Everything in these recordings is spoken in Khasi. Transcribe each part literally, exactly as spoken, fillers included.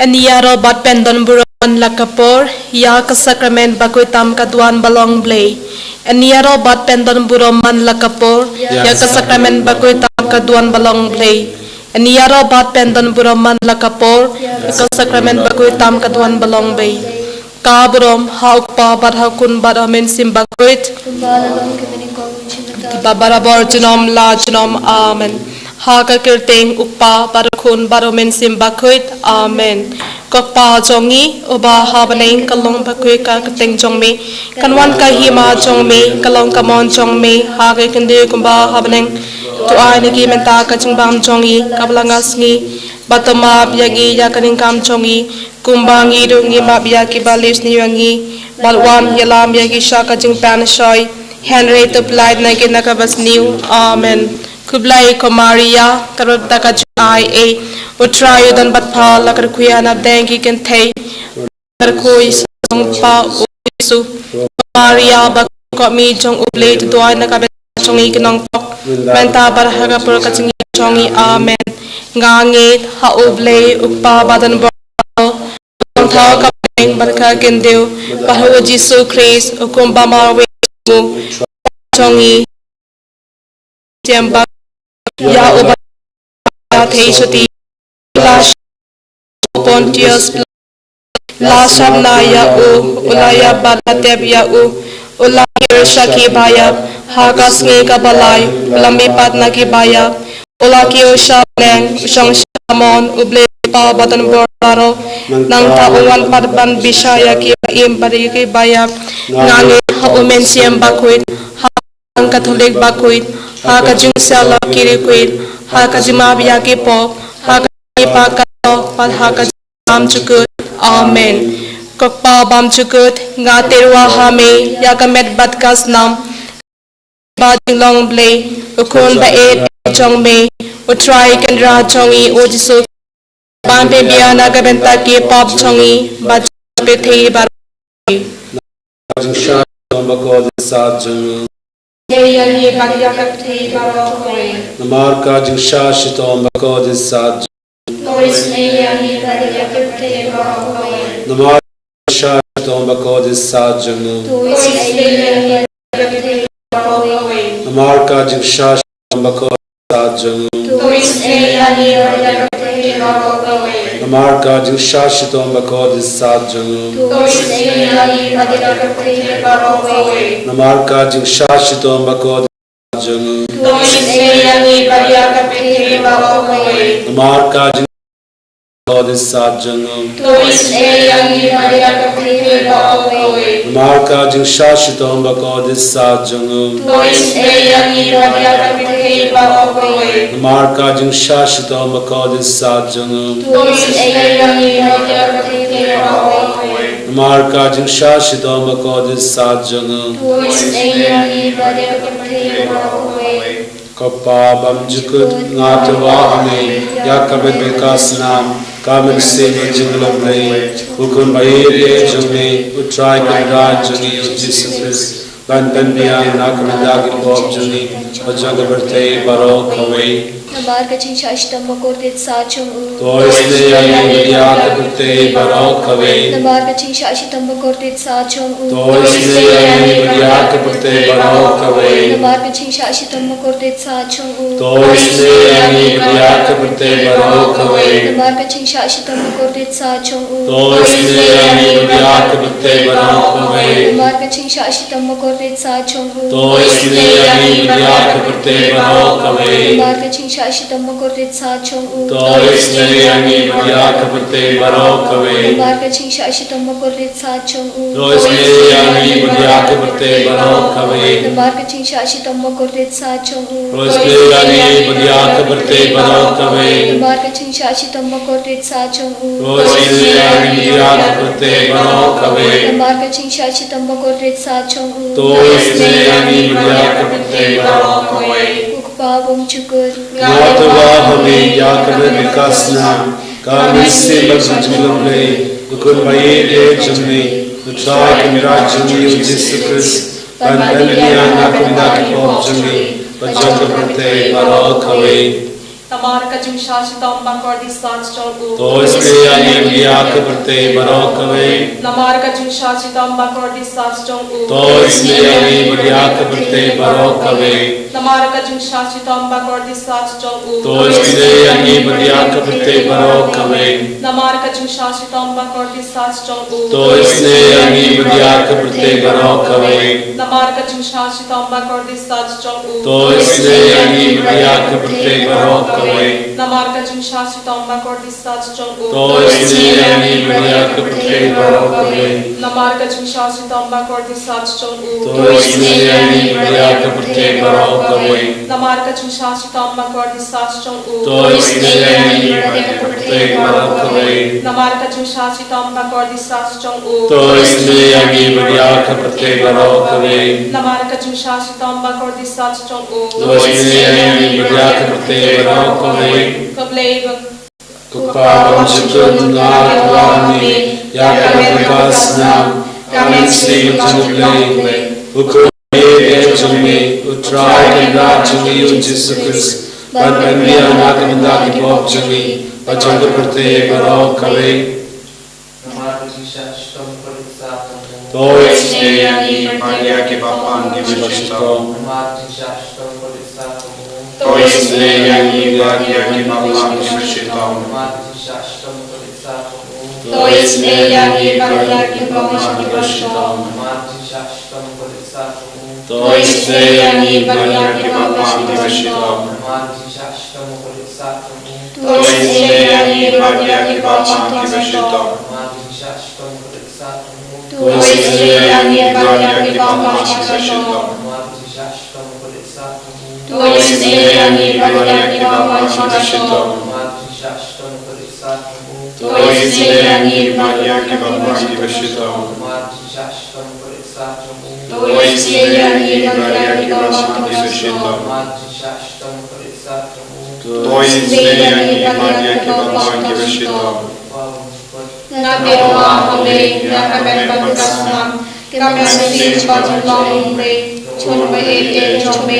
Yn ïaroh bad pyndon burom man la ka por, ïa ka sakramen bakhuid tam ka duwan ba long Blei. Yn ïaroh bad pyndon burom man la ka por, ïa ka sakramen bakhuid tam ka duwan ba long Blei. Yn ïaroh bad pyndon burom man la ka por, ïa ka sakramen bakhuid tam ka duwan ba long Blei. Ka burom ha u Kpa bad ha u Khun bad ha u Mynsiem Bakhuid. Kumba la long, kumne, kaba barabor, junom la junom. Amen. Ha ka kyrteng u Kpa bad u Khun bad u Mynsiem Bakhuid. Amen. Ko Kpa jong ngi uba ha bneng, ka long bakhuid ka kyrteng jong me. Kan wan ka hima jong me, ka long ka mon jong me ha ka khyndew kumba ha bneng. To ai na ngi mynta ka jingbam jong ngi kaba la nga sngi. Bad to map ïa ngi ïa ka jingkam jong ngi, kumba ngi ruh ngi map ïa kiba leh sniew ïa ngi. Bad wat ïalam ïa ngi sha ka jingpynshoi, hynrei to pyllait na ngi na kaba sniew. Amen. Khublei ko Maria, ka rat da ka jingai ei, u Trai u don bad pha, la ka dei khuid na bneng ki kynthei, ka dei khuid jong pha u Jisu. Maria ba ka kmie jong u Blei, to duwai na ka bynta jong ngi ki nongpop, mynta bad ha ka por ka jingim jong ngi. Amen. Nga ngeit ha u Blei u Kpa ba don bor, u nongthaw ka bneng bad ka khyndew, bad ha u Jisu Khrist u kum ba marwei jong ngi, jong ngi. Tiam ba ïa u ba thei shuti, la Pontius Pilatus, la shah na ïa u, u la ïap bad la tep ïa u, u la kiew sha ki baïap, ha ka sngi kaba lai u la mih pat na ki baïap, u la kiew sha bneng, u shong sha mon u Blei u Kpa ba don bor baroh. Nangta un wan pat ban bishar ïa kiba im bad ïa kiba ïap. Nga ngeit ha u Mynsiem Bakhuid, ha ka Katholik bakhuid, ha ka jingsialam ki riewkhuid, ha ka jingmap ïa ki pop, ha ka jingïapaknong, bad ha ka jingim bymjukut. Amen. Ko Kpa bymjukut, nga tyrwa ha me ïa ka met bad ka snam ba jinglong Blei, u Khun ba ïeit jong me, u Trai Kynrad jong ngi u Jisu, ban pynbiang na ka bynta ki pop jong ngi bad jong ka pyrthei baroh. Ka jingshah shitom bakordit sat jong u. Ïa ngi bad ïa ka pyrthei baroh kawei. Namar ka jingshah shitom bakordit sat jong u. To isynei ïa ngi bad ïa ka pyrthei baroh kawei. Namar ka jingshah shitom bakordit sat jong u. To isynei ïa ngi bad ïa ka pyrthei baroh kawei. Namar ka jingshah shitom bakordit sat jong u. To isynei ïa ngi bad ïa ka pyrthei baroh kawei. Namar ka jingshah shitom bakordit sat jong u. To isynei ïa ngi bad ïa ka pyrthei baroh kawei. Namar ka jingshah shitom bakordit sat jong u. To isynei ïa ngi bad ïa ka pyrthei baroh kawei. Namar ka jing bakordit sat jong u. To isynei ïa ngi bad ïa ka pyrthei baroh kawei. Namar ka jingshah shitom bakordit sat jong u. To isynei ïa ngi bad ïa ka pyrthei baroh kawei. Namar ka jingshah shitom bakordit sat jong u. To isynei ïa ngi bad ïa ka pyrthei baroh kawei. Namar ka jingshah shitom bakordit sat jong u. To isynei ïa ngi bad ïa ka pyrthei baroh kawei. Ko Kpa bymjukut, nga tyrwa ha me ïa ka met bad ka snam, ka mynsiem bad jinglong Blei, u Khun ba ïeit jong me, u Trai Kynrad jong ngi u Jisu Khrist, ban pynbiang na ka bynta ki pop jong ngi bad jong ka pyrthei baroh kawei. Namar ka jingshah shitom bakordit sat jong u. To isynei ïa ngi bad ïa ka pyrthei baroh kawei. Namar ka jingshah shitom bakordit sat jong u. To isynei ïa ngi bad ïa ka pyrthei baroh kawei. Namar ka jingshah shitom bakordit sat jong u. To isynei ïa ngi bad ïa ka pyrthei baroh kawei. Namar ka jingshah shitom bakordit sat jong u. To isynei ïa ngi bad ïa ka pyrthei baroh kawei. Namar ka jingshah shitom bakordit sat jong u. To isynei ïa ngi bad ïa ka pyrthei baroh kawei. Namar ka jingshah shitom bakordit sat jong u. To isynei ïa ngi bad ïa ka pyrthei baroh kawei. Namar ka jingshah shitom bakordit sat jong u. To isynei ïa ngi bad ïa ka pyrthei baroh kawei. Namar ka jingshah shitom bakordit sat jong u. To isynei ïa ngi bad ïa ka pyrthei baroh kawei. Namar ka jingshah shitom bakordit sat jong u. To isynei ïa ngi bad ïa ka pyrthei baroh kawei. Namar ka jingshah shitom bakordit sat jong u. To isynei ïa ngi bad ïa ka pyrthei baroh kawei. Ko Kpa bymjukut. Nga tyrwa ha me ïa ka met bad ka snam, ka mynsiem bad ka jinglong Blei, u Khun ba ïeit jong me, u Trai Kynrad jong ngi u Jisu Khrist, ban pynbiang na ka bynta ki pop jong ngi bad jong ka pyrthei baroh kawei. Namar ka jingshah shitom ba kordit sat jong u. To isynei ïa ngi bad ïa ka pyrthei baroh kawei. Namar ka jingshah shitom ba kordit sat jong u. To isynei ïa ngi bad ïa ka pyrthei baroh kawei. Namar ka jingshah shitom ba kordit sat jong u. To isynei ïa ngi bad ïa ka pyrthei baroh kawei. Namar ka jingshah shitom ba kordit sat jong u. To isynei ïa ngi bad ïa ka pyrthei baroh kawei. Namar ka jingshah shitom ba kordit sat jong u. To isynei ïa ngi bad ïa ka pyrthei baroh kawei. Namar ka jingshah shitom ba kordit sat jong u. To isynei ïa ngi bad ïa ka pyrthei baroh kawei. Namar ka jingshah shitom ba kordit sat jong u. To isynei ïa ngi bad ïa ka pyrthei baroh kawei. Namar ka jingshah shitom ba kordit sat jong u. To isynei ïa ngi bad ïa ka pyrthei baroh kawei. Namar ka jingshah shitom ba kordit sat jong u. To isynei ïa ngi bad ïa ka pyrthei baroh kawei. Namar ka jingshah shitom ba kordit sat jong u. To isynei ïa ngi bad ïa ka pyrthei baroh kawei. Ko Blei ba Ko Kpa bymjukut, nga kwah ïa ka bynta snam, ka mynsiem jong U Blei, u Kpa jong me, U Trai Kynrad jong ngi U Jisu Khrist, ban pynbiang na ka bynta ki pop jong ngi bad jong ka pyrthei baroh kawei. Namar ka jingshah shitom kordit sat jong u. To isynei ïa ngi bad ïa kiba pang kiba shitom. Namar ka jingshah shitom kordit sat jong u. To isynei ïa ngi bad ïa kiba pang kiba shitom. Namar ka jingshah shitom kordit sat jong u. To isynei ïa ngi bad ïa kiba pang kiba shitom. Namar ka jingshah shitom kordit sat jong u. To isynei ïa ngi bad ïa kiba pang kiba shitom. Namar ka jingshah shitom kordit sat jong u. To isynei ïa ngi bad ïa kiba pang kiba shitom. Namar ka jingshah shitom kordit sat jong u. To isynei ïa ngi bad ïa kiba pang kiba shitom. Namar ka jingshah shitom kordit sat jong u. To isynei ïa ngi bad ïa kiba pang kiba shitom. Namar ka jingshah shitom kordit sat jong u. To isynei ïa ngi bad ïa kiba pang kiba shitom. Namar ka jingshah shitom kordit sat jong u. To isynei ïa ngi bad ïa kiba pang kiba shitom. Namar ka jingshah shitom kordit sat jong u. To isynei ïa ngi bad ïa kiba pang kiba shitom. Nga pynbna ha me, nga ka bynta ka snam, ka mynsiem jong U Blei, jong U Blei jong me,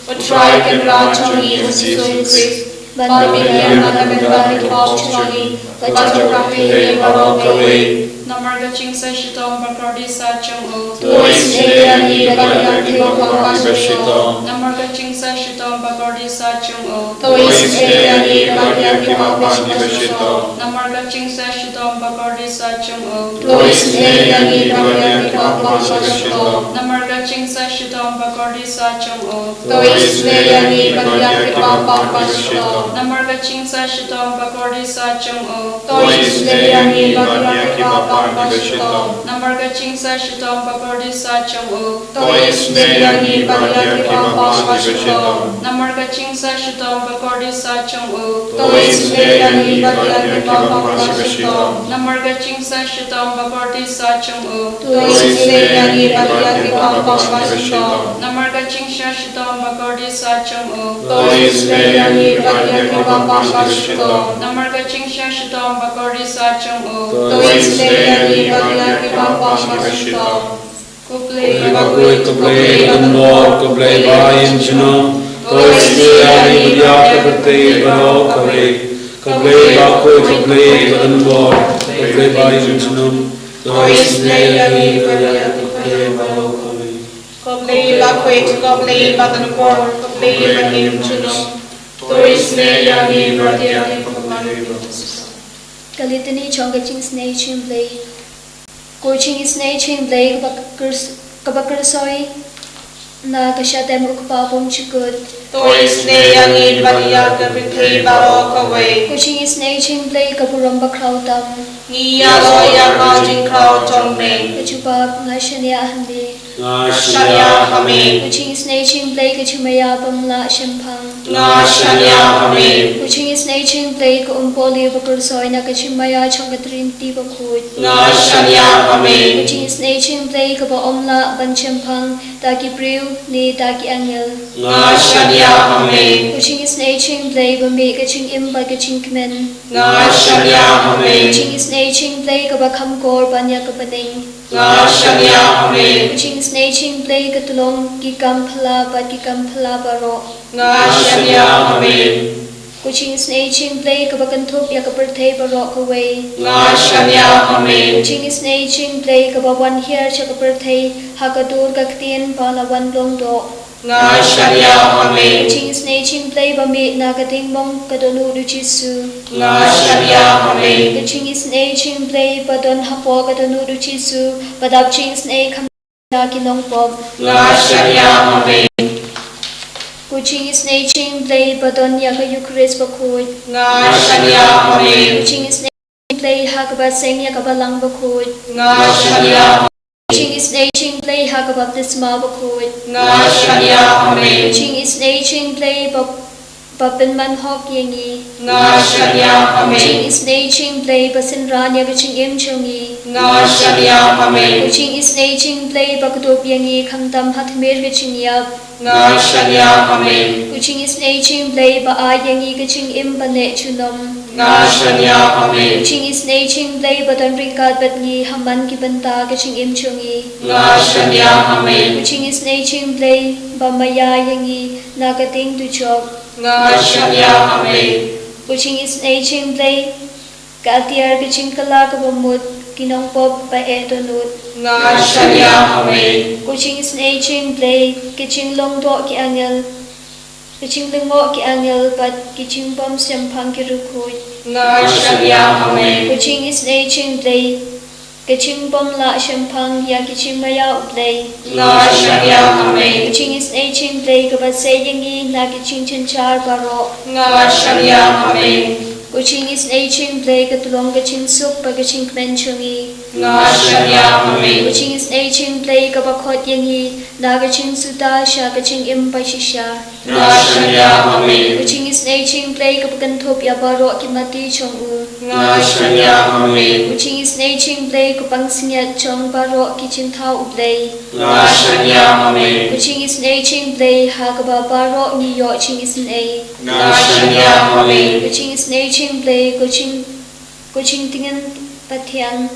U Trai Kynrad jong ngi U Jisu Khrist, ban pynbiang na ka bynta ki pop jong ngi bad jong ka pyrthei baroh kawei. Namar ka jingshah shitom ba kordit sat jong u. To isynei ïa ngi bad ïa kiba pang kiba shitom. Namar ka jingshah shitom ba kordit sat jong u. To isynei ïa ngi bad ïa kiba pang kiba shitom. Namar ka jingshah shitom ba kordit sat jong u. To isynei ïa ngi bad ïa kiba pang kiba shitom. Namar ka jingshah shitom ba kordit sat jong u. To isynei ïa ngi bad ïa kiba pang kiba shitom. Namar ka jingshah shitom ba kordit sat jong u. To isynei ïa ngi bad ïa kiba pang kiba shitom. Namar ka jingshah shitom ba kordit sat jong u. To isynei ïa ngi bad ïa kiba pang kiba shitom. Namar ka jingshah shitom ba kordit sat jong u. To isynei ïa ngi bad ïa kiba pang kiba shitom. Namar ka jingshah shitom ba kordit sat jong u. To isynei ïa ngi bad ïa kiba pang kiba shitom. Namar ka jingshah shitom ba kordit sat jong u. To isynei ïa ngi bad ïa kiba pang kiba shitom. Namar ka jingshah shitom ba kordit sat jong u. To isynei ïa ngi bad ïa kiba pang kiba shitom. Ko Blei, ko Blei ba donbor, ko Blei ba im junom. To isynei ïa ngi bad ïa ka pyrthei baroh kawei. Ko Blei bakhuid, ko Blei ba donbor, ko Blei ba im junom. To isynei ïa ngi bad ïa ka pyrthei baroh kawei. Ko Blei bakhuid, ko Blei ba donbor, ko Blei ba im junom. To isynei ïa ngi bad ïa ka pyrthei baroh kawei. Ka Litany jong ka jingisynei jong U Blei. Ko jingisynei jong U Blei kaba kyrs-, kaba kyrsoi na ka shah tem U Kpa bymjukut. To isynei ïa ngi bad ïa ka pyrthei baroh kawei. Ko jingisynei jong U Blei ka burom bakhraw tam. Ngi ïaroh ïa ka jingkhraw jong me. Ko jubab, nga shaniah ha me. Nga shaniah ha me. Ko jingisynei jong U Blei ka jingmaïa bym lah shemphang. Nga shaniah ha me. Ko jingisynei jong U Blei ka umpohliew ba kyrsoi na ka jingmaïa jong ka Trinity bakhuid. Nga shaniah ha me. Ko jingisynei jong U Blei kaba ym lah ban shemphang da ki briew ne da ki angel. Nga shaniah ha me. Ko jingisynei jong U Blei ba mih ka jingim bad ka jingkmen. Nga shaniah ha me. Ko jingisynei jong U Blei kaba kham kor ban ïa ka bneng. Nga shaniah ha me. Ko jingisynei jong U Blei ka tyllong ki kam phylla bad ki kam phylla baroh. Nga shaniah ha me. Ko jingisynei jong U Blei kaba kynthup ïa ka pyrthei baroh kawei. Nga shaniah, amen. Ko jingisynei jong U Blei kaba wan hiar sha ka pyrthei ha ka dur ka ktien ba la wan long doh. Nga shaniah, amen. Ko jingisynei jong U Blei ba mih na ka diengmong ka dohnud U Jisu. Nga shaniah, amen. Ko jingisynei jong U Blei ba don hapoh ka dohnud U Jisu, ba dap jingisynei kham ïa ki nongpop. Nga shaniah, amen. Ko jingisynei jong U Blei ba don ïa ka Eukharist bakhuid. Nga shaniah, amen. Ko jingisynei jong U Blei ha kaba seng ïa ka balang bakhuid. Nga shaniah. Ko jingisynei jong U Blei ha ka baptisma bakhuid. Nga shaniah, amen. Ko jingisynei jong U Blei ba, ba pynman hok ïa ngi. Nga shaniah, amen. Ko jingisynei jong U Blei ba synran ïa ka jingim jong ngi. Nga shaniah, amen. Ko jingisynei jong U Blei ba kdup ïa ngi khamtam ha tmier ka jingïap. Nga shaniah, amen. Ko jingisynei jong U Blei ba ai ïa ngi ka jingim ban leh junom. Nga shaniah, amen. Ko jingisynei jong U Blei ba don ryngkat bad ngi ha man ki bynta ka jingim jong ngi. Nga shaniah, amen. Ko jingisynei jong U Blei ba maïa ïa ngi na ka ding dujok. Nga shaniah, amen. Ko jingisynei jong U Blei ka atiar ka jingkylla kaba mut ki nongpop ba eh dohnud. Nga shaniah, amen. Ko jingisynei jong U Blei ka jinglong doh ki angel, ka jinglyngngoh ki angel bad ki jingbym shemphang ki riewkhuid. Nga shaniah, amen. Ko jingisynei jong U Blei ka jingbym lah shemphang ïa ki jingmaïa U Blei. Nga shaniah, amen. Ko jingisynei jong U Blei kaba sei ïa ngi na ki jingjynjar baroh. Nga shaniah, amen. Ko jingisynei jong U Blei ka tyllong ka jingsuk bad ka jingkmen jong ngi. Nga shaniah, amen. Ko jingisynei jong U Blei kaba khot ïa ngi na ka jingsuda sha ka jingim ba shisha. Nga shaniah, amen. Ko jingisynei jong U Blei kaba kynthup ïa baroh ki mati jong u. Nga shaniah, amen. Ko jingisynei jong U Blei ka pansngiat jong baroh ki jingthaw U Blei. Nga shaniah, amen. Ko jingisynei jong U Blei ha kaba baroh ngi ïoh jingisynei. Nga shaniah, amen. Ko jingisynei jong U Blei ka jing, ka jingtngen pathiang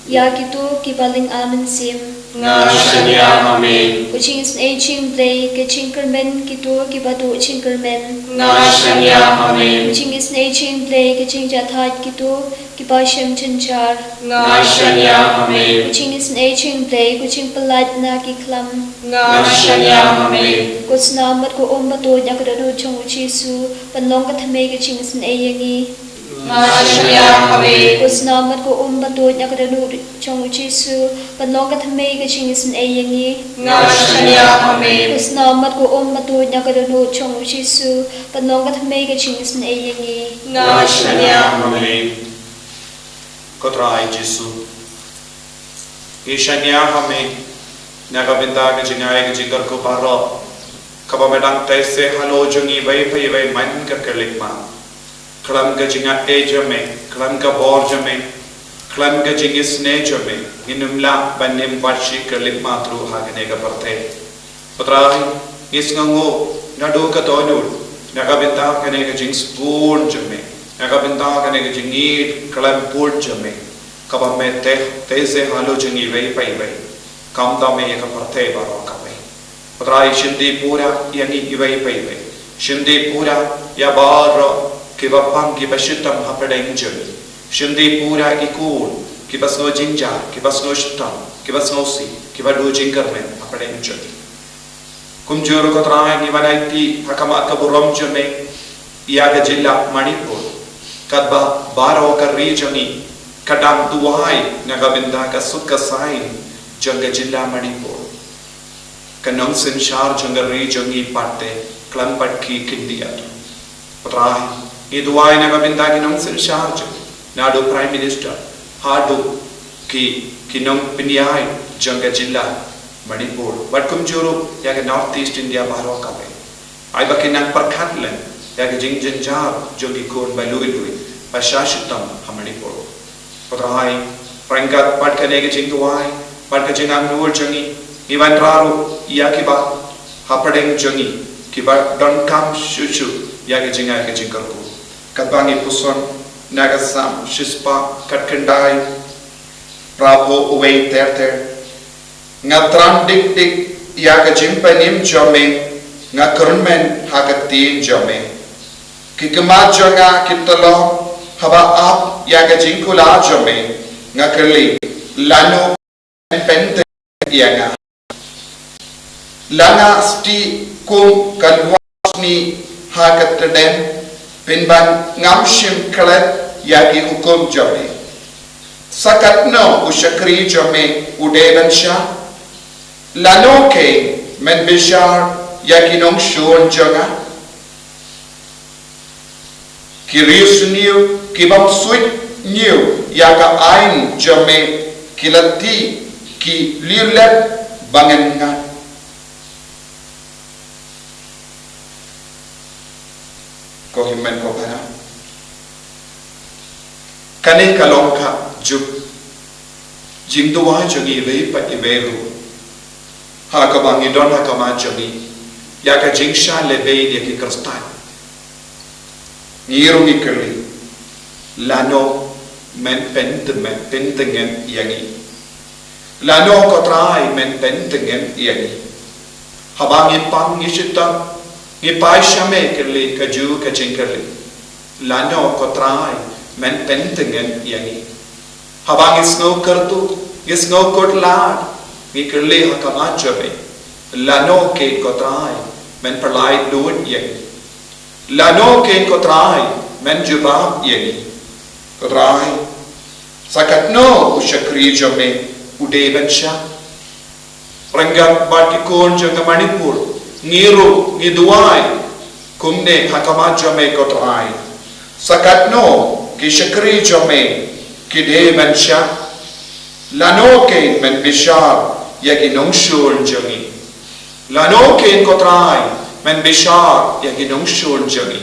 ïa kito kiba lynga mynsiem. Nga shaniah, amen. Ko jingisynei jong U Blei ka jingkyrmen kito kiba duh jingkyrmen. Nga shaniah, amen. Ko jingisynei jong U Blei ka jingjahthait kito kiba shem jynjar. Nga shaniah, amen. Ko jingisynei jong U Blei ka jingpyllait na ki khlam. Nga shaniah, amen. Ko snam bad ko um batuid na ka dohnud jong U Jisu ban long ka thymmei ka jingisynei ïa ngi. Nga shaniah, amen. Ko snam bad ko um batuid na ka dohnud jong U Jisu ban long ka thymmei ka jingisynei ïa ngi. Nga shaniah, amen. Ko snam bad ko um batuid na ka dohnud jong U Jisu ban long ka thymmei ka jingisynei ïa ngi. Nga shaniah, amen. Ko Trai Jisu, ngi shaniah ha me na ka bynta ka jingai ka jingkyrkhu baroh kaba me dang tei se halor jong ngi iwei pa iwei man ka kyrlitma. Khlem ka jingaiei jong me, khlem ka bor jong me, khlem ka jingisynei jong me, ngin ym lah ban im pat shi kyrlitma through ha kane ka pyrthei. Ko Trai, ngi sngewnguh naduh ka dohnud na ka bynta kane ka jingsbun jong me, na ka bynta kane ka jingïeit khlem bun jong me, kaba me teh tei se halor jong ngi iwei pa iwei. Kam da me ïa ka pyrthei baroh kawei. Ko Trai, shim dei pura ïa ngi iwei pa iwei. Shim dei pura ïa baroh kiba pang kiba shitom hapdeng jong ngi. Shim dei pura ki khun kiba sngew jynjar, kiba sngew shitom, kiba sngewsih, kiba duh jingkyrmen hapdeng jong ngi. Kumjuh ruh ko Trai ngi wan aiti ha khmat ka burom jong me ïa ka jylla Manipur. Katba baroh ka ri jong ngi ka dang duwai na ka bynta ka suk ka saiñ jong ka jylla Manipur. Ka nongsynshar jong ka ri jong ngi pat te khlem pat ki kyndit ïa tu. Ko Trai, ngi duwai na ka bynta ki nongsynshar jong ngi, naduh Prime Minister haduh ki, ki nongpynïaid jong ka jylla Manipur bad kumjuh ruh ïa ka North East India baroh kawei. Ai ba kin nang pyrkhat lem ïa ka jingjynjar jong ki khun ba lui lui ba shah shitom ha Manipur. Ko Trai, ryngkat bad kane ka jingduwai bad ka jingangnud jong ngi, ngi wanrah ruh ïa kiba hapdeng jong ngi kiba donkam shuh shuh ïa ka jingai ka jingkyrkhu. Katba ngi puson na ka Salm shispah khatkhyndai, phra phew wei ter ter. Nga thrang dik dik ïa ka jingpynim jong me, nga kyrmen ha ka ktien jong me. Ki khmat jong nga ki tylloh haba ap ïa ka jingkular jong me. Nga kylli, lano men pyntngen ïa nga? La nga stieh kum ka lwar snieh ha ka tdem, pynban ngam shym klet ïa ki hukum jong me. Sa katno u shakri jong me u dei ban shah? Lano kein men bishar ïa ki nongshun jong nga? Ki riewsniew ki bym suidñiew ïa ka aiñ jong me, ki la tih ki lieh lep ba ngan ngat. Ko hynmen ko para, kane ka long ka juk jingduwai jong ngi iwei pa iwei ruh. Ha kaba ngi don ha khmat jong ngi ïa ka jingshah lehbeiñ ïa ki Khristan, ngi ruh ngi kylli, lano men pyntngen, pyntngen ïa ngi? Lano ko Trai men pyntngen ïa ngi? Haba ngi pang ngi shitom, ngi phai sha me, kylli kajuh ka jingkylli, lano ko Trai men pyntngen ïa ngi? Haba ngi sngew kyrduh, ngi sngew kut lad, ngi kylli ha khmat jong me, lano kein ko Trai men pynlait lut ïa ngi? Lano kein ko Trai men jubab ïa ngi? Ko Trai, sa katno u shakri jong me u dei ban shah? Ryngkat bad ki khun jong ka Manipur, ngi ruh ngi duwai kumne ha khmat jong me ko Trai. Sa katno ki shakri jong me ki dei ban shah? Lano kein men bishar ïa ki nongshun jong ngi? Lano kein ko Trai men bishar ïa ki nongshun jong ngi?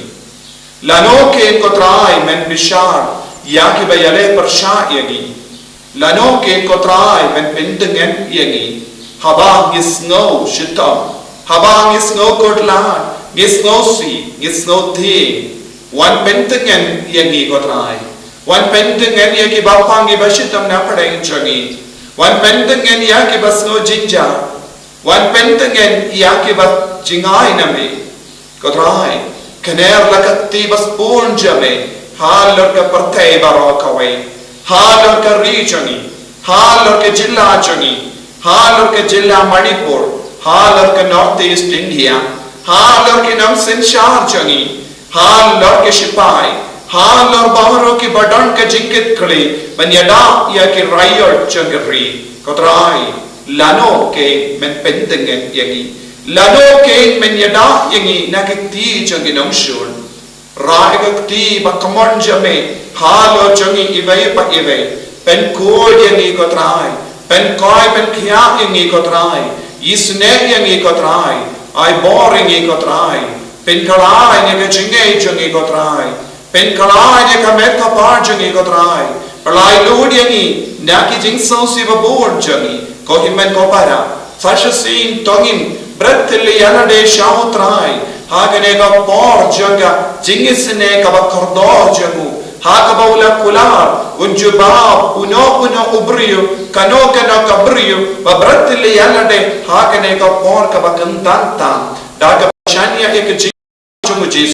Lano kein ko Trai men bishar ïa kiba ïaleh pyrshah ïa ngi? Lano kein ko Trai men pyntngen ïa ngi haba ngi sngew shitom, haba ngi sngew kut lad, ngi sngew sih, ngi sngew tieng? Wan pyntngen ïa ngi ko Trai. Wan pyntngen ïa kiba pang kiba shitom na pdeng jong ngi. Wan pyntngen ïa kiba sngew jynjar. Wan pyntngen ïa kiba jingai na me. Ko Trai, kane la ka kti ba sbun jong me halor ka pyrthei baroh kawei, halor ka ri jong ngi, halor ka jylla jong ngi, halor ka jylla Manipur, halor ka North East India, halor ki nongsynshar jong ngi, halor ki shipai, halor baroh kiba don ka jingkitkhlieh ban ïada ïa ki raiot jong ka ri. Ko Trai, lano kein men pyntngen ïa ngi? Lano kein men ïada ïa ngi na ki kti jong ki nongshun? Rah ïa ka kti ba kamon jong me halor jong ngi iwei pa iwei. Pynkhuid ïa ngi ko Trai. Pynkhuid, pynkhiah ïa ngi ko Trai. Isynei ïa ngi ko Trai. Ai bor ïa ngi ko Trai. Pynkylla ïa ka jingngeit jong ngi ko Trai. Pynkylla ïa ka met ka phad jong ngi ko Trai. Pynlait lut ïa ngi na ki jingsngewsih ba bun jong ngi. Ko hynmen ko para, sa shisien to ngin bret thylliej ïa lade sha u Trai ha kane ka por jong ka jingisynei kaba kordor jong u, ha kaba u la kular un jubab uno uno u briew, kano kano ka briew ba bret thylliej ïa lade ha kane ka por kaba kynthang tam da kaba shaniah ïa ka jing jong u Jisu.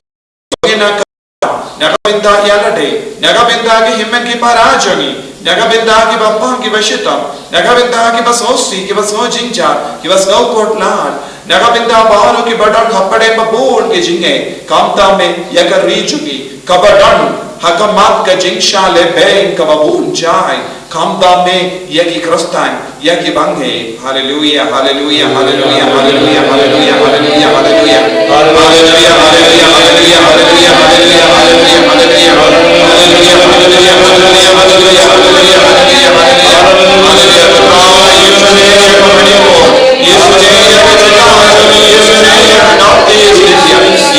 Na ka bynta ïa lade, na ka bynta ki hynmen ki para jong ngi, na ka bynta kiba pang kiba shitom, na ka bynta kiba sngewsih, kiba sngew jynjar, kiba sngew kut lad, na ka bynta baroh kiba don hapdeng ba bun ki jingngeit, khamtam me ïa ka ri jong ngi kaba don ha khmat ka jingshah lehbeiñ kaba bun jai. Khamtam me ïa ki Khristan, ïa ki bangeit. Haleluia, haleluia, haleluia, haleluia, haleluia, haleluia, haleluia. Haleluia, haleluia, haleluia, haleluia, haleluia, haleluia, haleluia. Haleluia, haleluia, haleluia, haleluia, haleluia, haleluia. Haleluia, haleluia, haleluia, haleluia.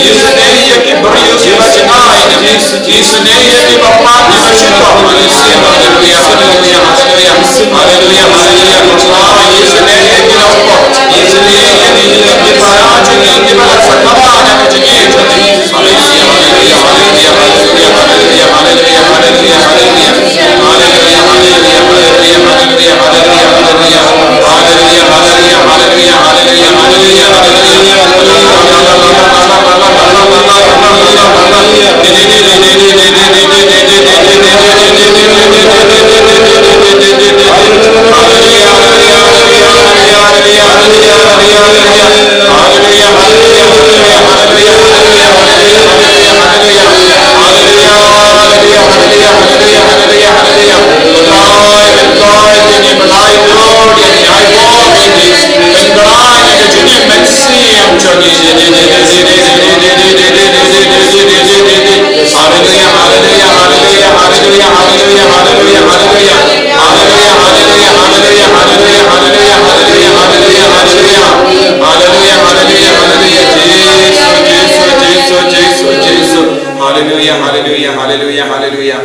Isynei ïa ki briew kiba jngai na me. Isynei ïa kiba pang kiba shitom. Haleluia, haleluia, haleluia. Haleluia, haleluia. Ko Trai, isynei ïa ki nongpop. Isynei ïa ki, ïa ki para jong ngi kiba la sakhi na ka jingngeit jong ngi. Haleluia, haleluia, haleluia, haleluia, haleluia, haleluia, haleluia, haleluia. Haleluia, haleluia, haleluia, haleluia, haleluia, haleluia. Haleluia, haleluia, haleluia, haleluia, haleluia, haleluia. Haleluya, haleluya, haleluya, haleluya.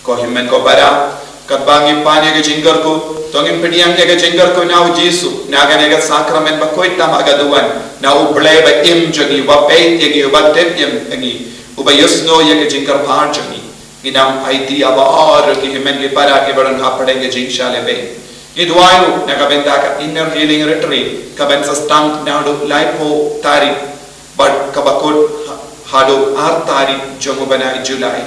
Ko hynmen ko para, katba ngi pan ïa ka jingkyrkhu, to ngin pdiang ïa ka jingkyrkhu na U Jisu, na kane ka sakramen ba khuid tam ha ka duwan, na U Blei ba im jong ngi, uba peit ïa ngi, uba tip ïa ngi, uba ïohsngew ïa ka jingkyrpad jong ngi. Ngin ym aiti ïa baroh ki hynmen ki para kiba don hapdeng ka jingshah lehbeiñ. Ngi duwai ruh na ka bynta ka Inner Healing Retreat, kaban sa sdang naduh laiphew tarik bad kaba kut ha-, haduh ar tarik jong u bnai July.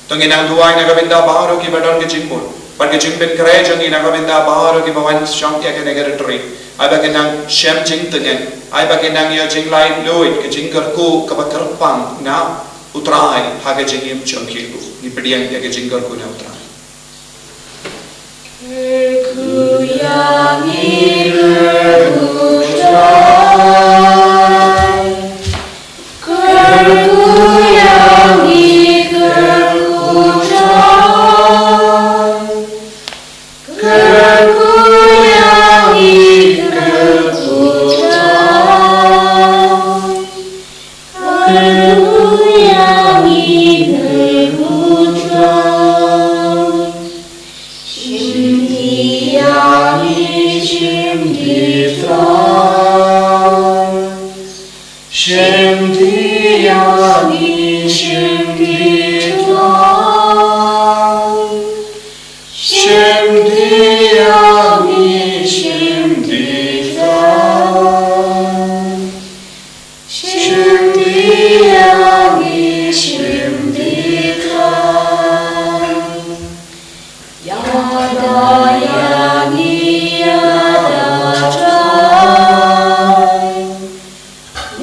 To ngin nang duwai na ka bynta baroh kiba don ka jingmut bad ka jingpynkhreh jong ngi na ka bynta baroh kiba wan shong ïa kane ka retreat. Ai ba kin nang shem jingtngen, ai ba kin nang ïoh jinglaitluid, ka jingkyrkhu kaba kyrpang na U Trai ha ka jingim jong ki ruh. Ngi pdiang ïa ka jingkyrkhu na U Trai. Kyrkhu ïa ngi, kyrkhu Trai. Kyrkhu ïa ngi, kyrkhu Trai. Kyrkhu ïa ngi, kyrkhu Trai. Kyrkhu ïa ngi, kyrkhu Trai. Shim ti ïa ngi, shim ti Trai. Shim ti ïa ngi, shim ti Trai. Shim ti ïa ngi, shim ti Trai. Shim ti ïa ngi, shim ti Trai. Ïada ïa ngi, ïada Trai.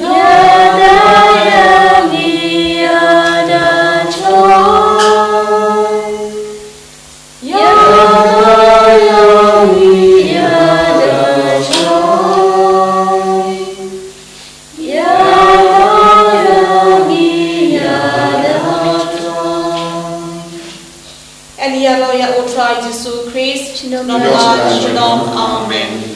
Ïada ïa ngi, ïada Trai. Ïada ïa ngi, ïada Trai. Ïada ïa ngi, ïada Trai. Ngi ïaroh ïa U Trai Jisu Khrist, junom la junom. Amen.